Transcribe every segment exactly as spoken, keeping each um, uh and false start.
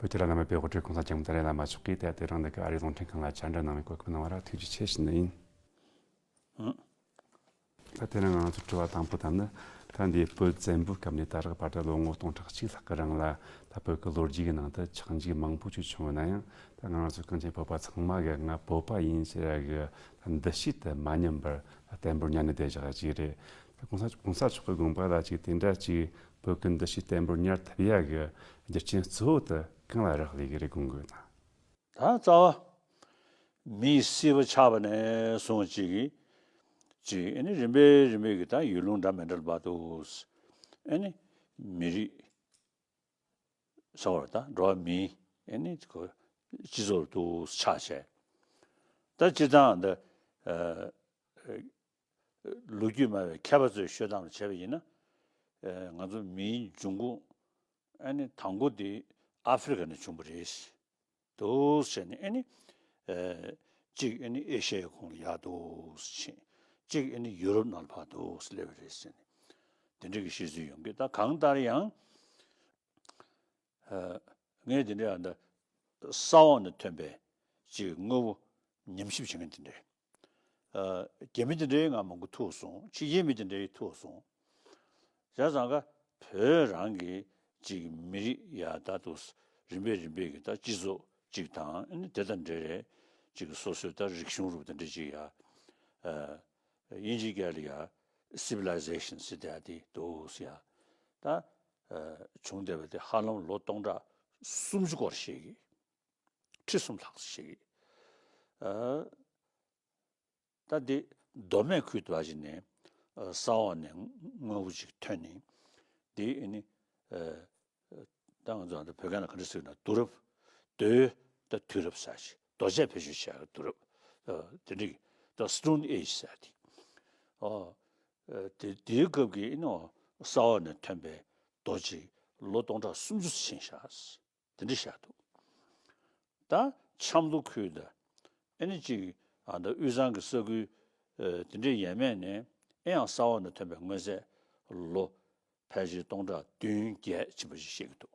དེ་ལ་རྣམ་པའི་དཔེ་དབུ་ཁྲིད་གོང་ས་སྐྱབས་མགོན་ཏཱ་ལའི་བླ་མ་མཆོག་གིས་ད་དེ་རིང་འདི་ག་ཨ་རིའི་རླུང་འཕྲིན་ཁང་ལ་བཅར་འདྲི་གནང་བའི་གོ་སྐབས་གནང་བ་ལ་ཐུགས་རྗེ་ཆེ་ཞུ་ནི་ཡིན། ད་དེ་ནས་ང་ཚོ་དྲི་བ་དང་པོ་དང་ནི། ད་འདི་བོད་བཙན་པོའི་སྐབས་ནས་ད་རག་བར་དུ་ལོ་ངོ་སྟོང་ཕྲག་གཅིག་ལྷག་གི་རིང་ལ། ད་བོད་ཀྱི་ལོ་རྒྱུས་ཀྱི་ནང་དུ་ཆགས་འཇིག་མང་པོ་ཅིག་བྱུང་ཡོད་ན་ཡང་། ད་ང་རང་ཚོ་གངས་ཅན་བོད་པ་ཚང་མ་གི་ང་བོད་པ་ཡིན་ཟེར་ཡ་གི་འདུ་ཤེས་དེ་མ་ཉམས་པར་བརྟན་པོར་ཉར་ནས་བསྡད་བཞག་ཅིག་རེད། ད་གོང་ས་གོང་ས་མཆོག་གི་དགོངས་པ་ལ་ཅིག་དེ་འདྲ་ཅིག་བོད་ཀྱི་འདུ་ཤེས་བརྟན་པོར་ཉར་ཐུབ་ཡ་གི་རྒྱུ་རྐྱེན་གཙོ་བོ་དེ་གང་ལ་རག་ལས་ཀྱི་རེད་དགོངས་དགོས་ན། ད་རྩ་བ། མིའི་སྲིད་པ་ཆགས་པ་ནས་བཟུང་ཅིག་གིས། ཅིག་ཨ་ནི་རིམ་པས་རིམ་པས་ཀྱིས་ད་ཡུལ་ལུང་འདྲ་མི་འདྲ་ལ་བར་དུ། ཨ་ནི་མི་རིགས་ཟེར་བ་ད་འགྲོ་བ་མིའི་ཨ་ནི་ཁོ་སྤྱི་ཚོགས་ལ་དུ་ཆགས་བྱས། ད་སྤྱིར་བཏང་འདི་ཨ་ལོ་རྒྱུས་སྨྲ་བའི་མཁས་པ་ཚོས་ཤོད་སྟངས་ལ་བྱས་པ་ཡིན་ན། ཨ་ང་ཚོ་མིའི་འབྱུང་ཁུངས་ཨ་ནི་དང་པོ་འདི་ཨ་ཧྥེ་རི་ཁ་ནས་བྱུང་བ་རེད། འདུག་ཟེར་ནས་ཨ་ནི། ཨེ། གཅིག་ཨ་ནི་ཨེ་ཤ་ཡའི་ཁོངས་ལ་ཡར་འདུག་ཕྱིན། གཅིག་ཨ་ནི་ཡུ་རོབ་ནང་ལ་ཕར་འདུག་སླེབས་པ་རེད་ཟེར་ནས། དེ་འདྲ་གི་བཤད་ཚུལ་ཡོང་གི། ད་གང་ལྟར་ཡང་། ཨ། ངས་དེ་འདྲ་ཡང་ད་ས་འོག་ནས་ཐོན་པའི་གཅིག་དངོས་པོ་ཉམས་ཞིབ་བྱེད་མཁན་དེ་འདྲས། ཨ། རྒྱ་མི་དེ་འདྲའི་ང་མང་པོ་ཐུག་སོང་། ཕྱི་རྒྱལ་མི་དེ་འདྲའི་ཐུག་སོང་། བྱས་ཙང་ཀ་བོད་རང་གི་ཅིག་མི་རིགས་ཡ་ད་དུ་རིམ་པས་རིམ་པས་ཀྱི་ད་སྤྱི་ཚོགས་ཅིག་དང་ཨ་ནི་དེ་དང་འབྲེལ་རེད། ཅིག་སོ་སོའི་ད་རིག་གཞུང་རུབ་དེ་འདྲ་ཅིག་ཡ། ཨ། དབྱིན་ཇིའི་སྐད་ལ་ཡ་སི་བི་ལའི་ཟེ་ཤན་ཟེར་དེ་དེ་འདུག་ཟེར་ཡ། ད་ཨ་བྱུང་བསྡད་པ་དེ་ཧ་ལམ་ལོ་སྟོང་ཕྲག་སུམ་ཅུ་སྐོར་ཞིག་གི་ཁྲི་གསུམ་ལྷག་ཞིག་གི། ཨ། ད་འདི་མདོ་སྨད་ཁུལ་དུ་བ་ཞིག་ནས་ས་འོག་ནས་དངོས་པོ་ཅིག་ཐོན་ནས། འདི་ཨ་ནི་ད་ང་ཚོ་ད་བོད་སྐད་ནང་ག་འདྲ་ཟེར་ན་དུས་རབས། རྡོའི་ད་དུས་རབས་ཟེར་ཞིག་རྡོ་ཆས་བེད་སྤྱོད་བྱས་པའི་དུས་རབས། དེ་འདྲ་གི་ད་Stone Age ཟེར་དེ། ཨོ། དེ་དེའི་སྐབས་ཀྱི་ཨ་ནི་ས་འོག་ནས་ཐོན་པའི་རྡོ་ཅིག་ལོ་སྟོང་ཕྲག་སུམ་ཅུ་ཕྱིན་བཞག་དེ་འདྲ་བཞག་འདུག་ད་ཆབ་མདོ་ཁུལ་དང་། ཨ་ནི་གཅིག་ཨ་ད་དབུས་གཙང་གི་ས་ཁུལ་ཨ་དེ་འདྲའི་ཡས་མས་ནས་ཨེ་ཡང་ས་འོག་ནས་ཐོན་པའི་དངོས་རྫས་ལོ་ཕལ་ཆེར་སྟོང་ཕྲག་བདུན་བརྒྱད་ཕྱིན་པ་ཞིག་བཤད་ཀྱི་འདུག་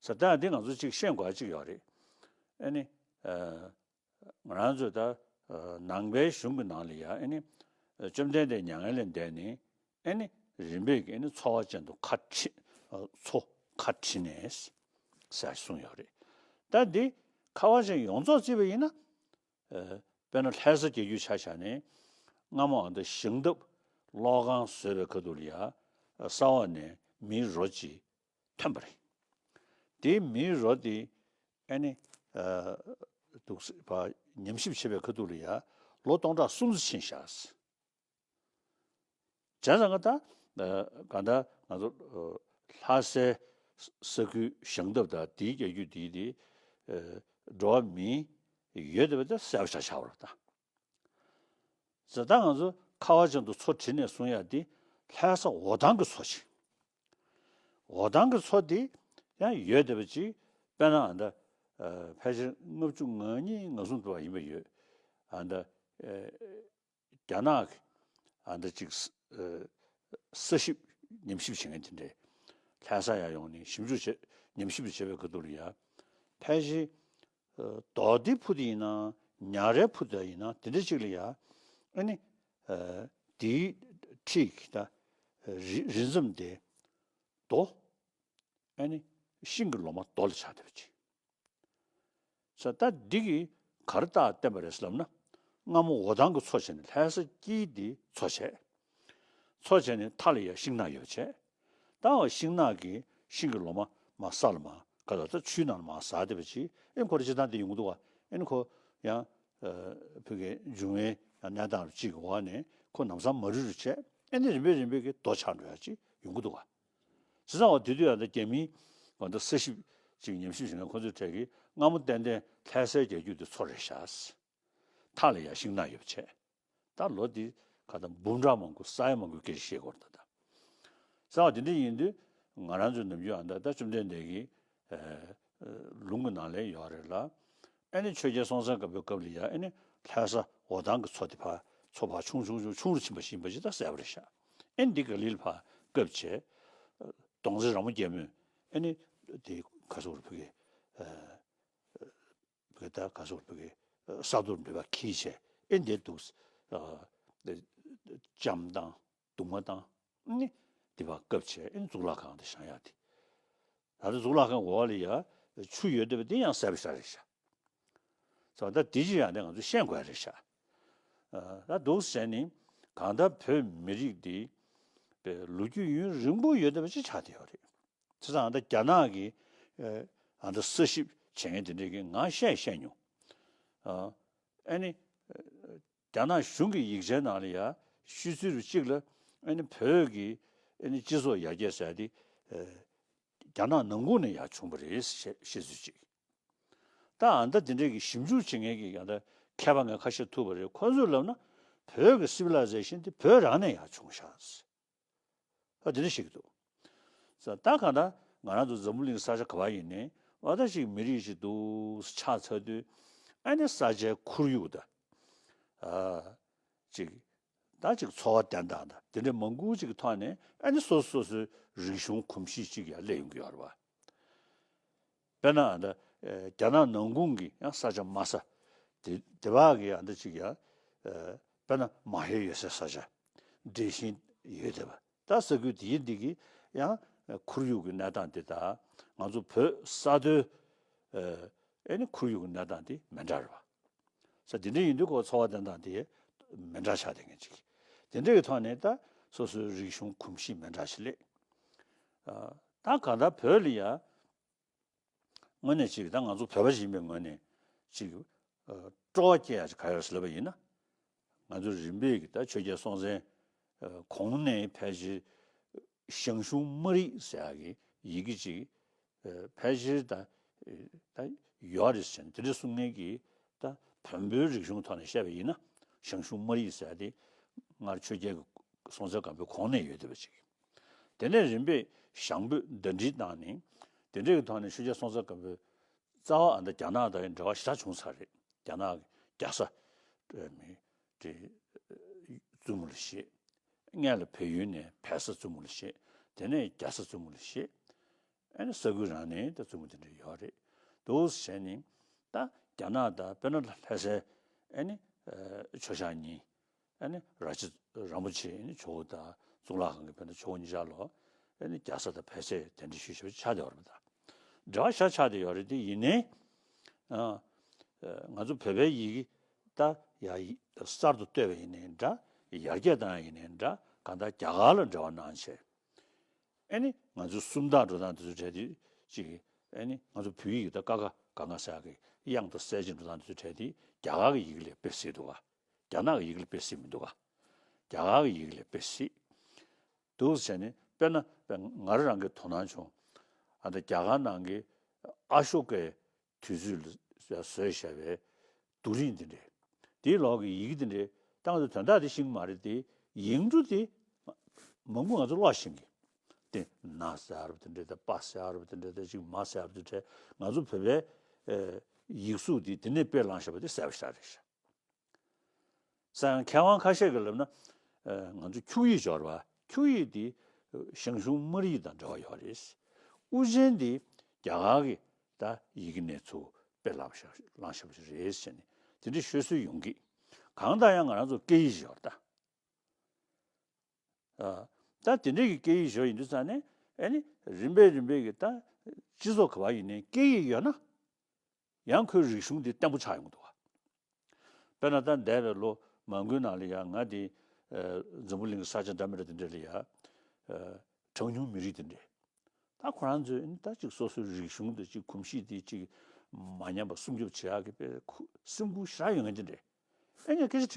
ས་ད་འདི་ང་ཚོ་གཅིག་ཤེས་དགོས་གཅིག་ཡོད་རེད། ཨ་ནི་ཨ་ང་རང་ཚོས་ད་ཨ་ནང་པའི་གཞུང་གི་ནང་ལ་ཡ་ཨ་ནི་བཅོམ་ལྡན་འདས་མྱ་ངན་ལས་འདས་ནས་ཨ་ནི་རིམ་པས་ཀྱི་ཨ་ནི་འཚོ་བ་ཅན་དུ་ཁ་ཁྲི་ཨ་འཚོ་ཁ་ཁྲི་ནས་ཟེར་གསུངས་ཡོད་རེད། ད་འདི་ཁ་བ་ཅན་ཡོངས་རྫོགས་བརྩིས་པ་ཡིན་ན། ཨ་དཔེར་ན་ལྷ་ས་རྒྱལ་རྒྱུད་ཆ་བཞག་ནས་སྔ་མོ་ཨ་ད་ཞིང་འདབས་གློག་ཁང་བཟོས་པའི་ཁ་ཐུག་ལ་ཡ་ས་འོག་ནས་མིའི་རོ་གཅིག་ཐོན་པ་རེད། དེའི་མིའི་རོ་དེ་ཨ་ནི་ཨ་འདུག་སེ་ཕར་ཉམས་ཞིབ་བྱེད་པའི་ཁ་ཐུག་ལ་ཡ་ལོ་སྟོང་ཕྲག་སུམ་ཅུ་ཕྱིན་བཞག་བྱས་ཙང་ད་ཨ་གང་ལྟར་ང་ཚོ་ཨ་ལྷ་སའི་ས་ཁུལ་ཞིང་འདབས་དང་དེའི་རྒྱལ་རྒྱུད་དེའི་དེ་ཨ་འགྲོ་བ་མིའི་ཡོད་བསྡད་པ་དེ་གསལ་པོ་ཆགས་ཆགས་པ་རེད་ད། ཟེར་ད་ང་ཚོ་ཁ་བ་ཅན་དུ་མཚོ་བྲིས་ནས་གསུང་ཡ་དེ་ལྷ་ས་འོ་ཐང་གི་མཚོ་ཆེ། འོ་ཐང་གི་མཚོ་དེ་ཡང་ཡོད་བསྡད་པ་ཅིག་དཔེར་ན་ཨ་ད་ཨ་ཕལ་ཆེར་ལྔ་བཅུ་ང་གཉིས་ང་གསུམ་དུ་བ་ཡིན་པ་ཡོད། ཨ་ད་ཨ་རྒྱ་ནག་གི་ཨ་ད་ཅིག་ཨ་ས་ཞིབ་ཉམས་ཞིབ་བྱེད་མཁན་དེ་འདྲས་ལྷ་ས་ཡར་ཡོང་ནས་ཞིབ་འཇུག་བྱེད་ཉམས་ཞིབ་བྱེད་པའི་ཁ་ཐུག་ལ་ཡ་ཕལ་ཆེར། རྡོ་རྡེའི་ཕུ་དེ་ཡིན་ན་ཉ་རའི་ཕུ་དེ་ཡིན་ན་དེ་འདྲ་ཅིག་ལ་ཡ། ཨ་ནི་ཨ་དེའི་འཁྲིས་ཀྱི་ད་རི་རི་འཛེམ་དེ་རྡོ། ཨ་ནི་ཤིང་གི་ལོ་མ་རྡོ་ལ་ཆགས་བསྡད་པ་ཅིག་ས་ད་འདི་གིས་ག་རེ་རྟགས་བསྟན་པ་རེད་ཟེར་ལབ་ན། སྔ་མོ་འོ་ཐང་གི་མཚོ་བྱས་ནས་ལྷ་ས་དཀྱིལ་འདི་མཚོ་བྱས། མཚོ་བྱས་ནས་མཐའ་ལ་ཡ་ཤིང་ནགས་ཡོད་བྱས། ད་འོ་ཤིང་ནགས་ཀྱི་ཤིང་གི་ལོ་མ་མར་ས་ལ་མར་ག་ལ་ད་ཆུའི་ནང་ལ་མར་ཟགས་བསྡད་པ་ཅིག་ཨེ་ཁོ་རེ་སྤྱིར་བཏང་དེ་ཡོང་གི་འདུག་བ། ཨེ་ནི་ཁོ་ཡང་ཨ་བོད་ཀྱི་འབྱུང་བའི་ཡང་གནས་སྟངས་རུ་གཅིག་གི་འོག་ནས་ཁོ་ལམ་སང་མ་རུལ་རུལ་བྱས། ཨེ་ནི་རིམ་པས་རིམ་པས་ཀྱི་རྡོ་ཆགས་འགྲོ་ཡ་ཅིག་ཡོང་གི་འདུག་བ། བྱས་ཙང་འོ་དེ་དུས་ཡང་ད་རྒྱ་མིའི་འོ་ད་ས་ཞིབ་ཅིག་ཉམས་ཞིབ་བྱེད་མཁན་ཁོ་ཚོའི་གྲས་ཀྱིས་སྔ་མོ་ཏན་ཏན་ལྷ་སའི་རྒྱལ་རྒྱུད་དེ་མཚོ་རེད་ཤག་མཐའ་ལ་ཡ་ཤིང་ནགས་ཡོད་བྱས། ད་ལོ་འདི་ག་ད་འབུམ་ཕྲག་མང་པོ་ས་ཡ་མང་པོའི་སྐད་ཆ་བཤད་དགོས་རེད་ད། ད་ས་འོ་དེ་འདྲ་ཡིན་དུས་ང་རང་ཚོའི་ནམ་རྒྱུན་ཨ་ད་ད་བཅོམ་ལྡན་འདས་ཀྱི་ཨ་ལུང་གི་ནང་ལ་ཡོད་རེད་ལ། ཨ་ནི་ཆོས་རྒྱལ་སྲོང་བཙན་སྒམ་པོའི་སྐབས་ལ་ཡ་ཨ་ནི་ལྷ་ས་འོ་ཐང་གི་མཚོ་དེ་ཕར་མཚོ་ཕར་ཆུང་ཆུང་ཆུང་ཆུང་རུ་ཕྱིན་པ་ཞིག་ཡིན་པ་ཅིག་ད་གསལ་པོ་རེད་ཤག་ཨ་ནི་འདི་ག་ལིལ་ཕར་བཀབ་བྱས། གདོང་རྩེ་ར་མོ་རྒྱལ་མོས་ཨ་ནི་དེ་ ག་སོག་རུ་བོད་ཀྱི་བོད་ད་ག་སོག་རུ་བོད་ཀྱི་ས་རྡོར་འདྲ་བ་ཁྱེར་བྱས་ཨེ་འདི་འདུག་ལྕམ་དང་གདུང་མ་དང་ནི་འདི་བ་བཀབ་བྱས་ཨེ་གཙུག་ལག་ཁང་དེ་བཞེངས་ཡག་དེ། ད་ལྟ་གཙུག་ལག་ཁང་འོག་ལ་ཡ་ཆུ་ཡོད་བསྡད་པ་དེ་ཡང་གསར་པ་ཞིག་རེད་ཤག་ཙང་ད་དེ་ཅི་ཡང་དེ་ང་ཚོས་ཤེས་དགོས་རེད་ཤག་ད་འདུག་ཟེར་ནི་གང་ལྟར་བོད་མི་རིགས་འདི་པའི་ལོ་རྒྱུས་ཡུན་རིང་པོ་ཡོད་བསྡད་པ་ཅིག་ཆགས་བསྡད་ཡོད་རེད། བྱས་ཙང་ད་རྒྱ་ནག་གིས་ཨ་ད་ས་ཞིབ་བྱེད་མཁན་དེ་འདྲས་ཀྱིས་ང་བཤད་བཤད་མྱོང་། ཨ་ནི་རྒྱ་ནག་གཞུང་གི་ཡིག་ཆའི་ནང་ལ་ཡ་ཤོད་ཚུལ་རུ་གཅིག་ལ་ཨ་ནི་བོད་ཀྱི་ཨ་ནི་སྤྱི་ཚོགས་ཡར་རྒྱས་ཟེར་དེ་རྒྱ་ནག་ནང་ཁུལ་ནས་ཡར་བྱུང་བ་རེད་ཞེས་ཞེས་ཚུལ་གཅིག་ད་ཨ་ད་དེ་འདྲས་ཀྱི་ཞིབ་འཇུག་བྱེད་མཁན་གྱི་ཡང་ད་མཁས་པ་ངས་ཁ་ཤས་ཐུག་པ་རེད། ཁོ་ཚོས་ལབ་ན་བོད་ཀྱི་civilization་དེ་བོད་རང་ནས་ཡར་བྱུང་ཤག་ཨ་དེ་འདྲ་ཞིག་འདུག་ད་གང་ལྟར་ང་རང་ཚོ་འཛམ་བུ་གླིང་ས་ཆ་ག་བ་ཡིན་ནའི་ཨ་ད་ཞིག་མི་རིགས་ཤིག་འདུག་ཆགས་ཚར་དུས་ཨ་ནི་ས་ཆའི་ཁོར་ཡུག་དང་ཨ་ཅིག་ད་ཅིག་འཚོ་བ་བསྟེན་སྟངས་དང་དེ་འདྲའི་མང་པོ་ཅིག་གི་ཐོག་ནས་ཨ་ནི་སོ་སོ་སོ་སོའི་རིག་གཞུང་གོམས་གཤིས་ཅིག་ཡང་སླེབས་ཡོང་གི་ཡོད་རེད་བ། དཔེར་ན་ཨ་ད་རྒྱ་ནག་ནང་ཁུལ་གྱི་ཡང་ས་ཆ་དམའ་ས་དེ་དེ་བ་གི་ཨ་ད་ཅིག་ཡང་དཔེར་ན་མ་ཧེ་ཡོད་སའི་ས་ཆ་འབྲས་ཞིང་ཡོད་བསྡད་པ། ད་ས་ཁུལ་དེའི་འདི་གི་ཡང་ཁོར་ཡུག་གི་གནས་སྟངས་དེ་དང་ང་ཚོ་བོད་ས་མཐོའི་ཨེ་ནི་ཁོར་ཡུག་གི་གནས་སྟངས་དེ་མི་འདྲ་རེད་བ། ས་དེ་འདྲ་ཡིན་དུས་ཁོ་འཚོ་བ་བསྟེན་སྟངས་དེ་མི་འདྲ་ཆགས་བསྡད་མཁན་ཅིག་དེ་འདྲ་གི་ཐོག་ནས་ད་སོ་སོའི་རིག་གཞུང་གོམས་གཤིས་མི་འདྲ་ཞིག་སླེབས། ད་གང་ལྟར་བོད་ལ་ཡ་དངོས་གནས་ཅིག་ད་ང་ཚོ་བོད་པ་ཞིག་ཡིན་པའི་ངོས་ནས་ཅིག་ཨ་སྤྲོ་བ་སྐྱེ་ཡ་ཅིག་ག་ཡོད་ཟེར་ལབ་པ་ཡིན་ན། ང་ཚོ་རིམ་པས་ཀྱི་ད་ཆོས་རྒྱལ་སྲོང་བཙན་ཨ་གོང་ནས་ཕལ་ཆེར་ཞང་ཞུང་སྨར་ཡིག་ཟེར་ཡ་གི་ཡི་གེ་ཅིག་ཨ་ཕལ་ཆེར་ད་ད་ཡོད་རེད་ཟེར་ནས་དེ་འདྲ་གསུང་མཁན་གྱི་ད་བོན་པོའི་རིག་གཞུང་ཐོག་ནས་བཤད་པ་ཡིན་ན་ཞང་ཞུང་སྨར་ཡིག་ཟེར་ཡ་དེ་སྔར་ཆོས་རྒྱལ་གྱི་སྲོང་བཙན་སྒམ་པོའི་གོང་ནས་ཡོད་བསྡད་པ་ཅིག་དེ་ནས་རིམ་པས་ཞང་བོད་ཟླ་སྒྲིལ་བཏང་ནས་དེ་འདྲའི་གི་ཐོག་ནས་ཆོས་རྒྱལ་སྲོང་བཙན་སྒམ་པོའི་རྩ་བ་ཨ་ད་རྒྱ་ནག་དང་འབྲེལ་བ་ཞེ་དྲག་བྱུང་ཚར་རེད། རྒྱ་ནག་གི་རྒྱ་བཟའ་མི་དེ་བཙུན་མོ་ལ་བཞེས། སྔོན་ལ་བལ་ཡུལ་ནས་བལ་བཟའ་བཙུན་མོ་ལ་བཞེས། དེ་ནས་རྒྱ་བཟའ་བཙུན་མོ་ལ་བཞེས། ཨ་ནི་ས་ཁུལ་རང་ནས་ད་བཙུན་མོ་དེ་འདྲ་ཡོད་རེད། འདུག་བྱས་ནས་ད་རྒྱ་ནག་དང་དཔེར་ན་ལྷ་སའི་ཨ་ནི་ཆོས་ཞང་གཉིས། ཨ་ནི་ར་ཆེ་རིན་པོ་ཆེ་ཨ་ནི་ཇོ་བོ་དང་གཙུག་ལག་ཁང་གི་དཔེར་ན་ཇོ་བོ་གཉིས་ཆར་ལོ་ཨ་ནི་རྒྱ་བཟའ་དང་བལ་བཟའི་གདན་འདྲེན་ཞུས་ཞུས་ཆགས་བསྡད་ཡོད་རེད་པ། ད་འབྲེལ་བ་ཤ་ཆགས་བསྡད་ཡོད་རེད། དེ་ཡིན་ནའི་ཨ་ང་ཚོ་བོད་པའི་ཡི་གེ་ད་ཡ་གསར་དུ་བཏོད་པ་ཡིན་ནའི་འདྲ། ཡར་རྒྱས་བཏང་ཡ་ཡིན་ནའི་འདྲ། གང་ལྟར་རྒྱ་གར་ལ་འབྲེལ་བ་གནང་བྱས། ཨ་ནི་ང་ཚོའི་སུམ་རྟགས་འགྲོ་སྟངས་དེ་ཚོ་གྲས་དེ་ཅིག་ཨ་ནི་ང་ཚོ་བོད་ཡིག་གི་ད་ཀ་ཁ་ག་ང་ས་གི་དབྱངས་དང་གསལ་བྱེད་འགྲོ་སྟངས་དེ་ཚོ་གྲས་དེ་རྒྱ་གར་གི་ཡི་གེ་ལས་དཔེ་སྲིད་འདུག་ག་རྒྱ་ནག་གི་ཡི་གེ་ལས་དཔེ་སྲིད་མི་འདུག་ག་རྒྱ་གར་གི་ཡི་གེ་ལས་དཔེ་སྲིད་འདུག་ཟེར་ནས་དཔེར་ན་ང་རང་རང་གི་དོ་སྣང་བྱུང་། ཨ་ད་རྒྱ་གར་ནང་གི་ཨ་ཤོ་ཀའི་དུས་ཚོད་ལ་བཟོས་བཞག་པའི་རྡོ་རིང་འདི་འདྲས། དེའི་ལོག་གི་ཡི་གེ་འདི་འདྲས་ད་ང་ཚོ་དོན་དག་དེ་ཤེས་ཀྱི་མ་རེད་དེ། ཡིག་འབྲུ་དེ་མང་པོ་ང་ཚོ་ཀློག་ཤེས་ཀྱི། དེ་ན་ཟེར་ཡ་རབས་དེ་འདྲས་དང་པ་ཟེར་ཡ་རབས་དེ་འདྲས་དང་ཅིག་མ་ཟེར་ཡ་རབས་དེ་འདྲས་ང་ཚོ་བོད་པའི་ཡིག་གཟུགས་དེ་དེ་ནས་དཔེ་བླངས་བཞག་པ་དེ་གསལ་པོ་ཞེ་དྲག་རེད་ཤག་ས་ཡང་མཁས་དབང་ཁ་ཤས་ཀྱིས་ལབ་ན། ཨ་ང་ཚོ་འཁྱུག་ཡིག་སྦྱོར་བ་འཁྱུག་ཡིག་འདི་ཞང་ཞུང་སྨར་ཡིག་དང་འབྲེལ་བ་ཡོད་རེད། དབུ་ཅན་འདི་རྒྱ་གར་གྱི་ད་ཡི་གེ་ནས་ཚུར་དཔེ་བླངས་བཞག་བླངས་བཞག་པ་ཞིག་རེད་ཟེར་ནས་དེ་འདྲ་ཤོད་སྲོལ་ཡོང་གི། གང་ལྟར་ཡང་ང་རང་ཚོ་སྐད་ཡིག་སྦྱོར་ད། ཨ་ད་དེ་འདྲའི་གི་སྐད་ཡིག་སྦྱོར་ཡིན་དུས་ཙང་ནས་ཨ་ནི་རིམ་པས་རིམ་པས་ཀྱི་ད་སྤྱི་ཚོགས་ག་བ་ཡིན་ནའི་སྐད་ཡིག་ཡོད་ན། ཡང་ཁོའི་རིག་གཞུང་འདི་བརྟན་པོ་ཆགས་ཡོང་གི་འདུག་ག་དཔེར་ན་ད་འདས་པའི་ལོ་མང་པོའི་ནང་ལ་ཡང་ང་འདི་ཨ་འཛམ་བུ་གླིང་གི་ས་ཆ་འདྲ་མི་འདྲ་དེ་འདྲ་ལ་ཡང་ཨ་གྲངས་ཉུང་མི་རིགས་དེ་འདྲས་ད་ཁོ་རང་ཚོས་ད་ཅིག་སོ་སོའི་རིག་གཞུང་དང་ཅིག་གོམས་གཤིས་དེ་ཅིག་མ་ཉམས་པ་སྲུང་སྐྱོབ་བྱེད་ཡག་གི་དཔེ་ཁུ་སེམས་ཁུར་ཞེ་དྲག་ཡོད་མཁན་དེ་འདྲས། ཨེ་ངས་སྐད་ཆ་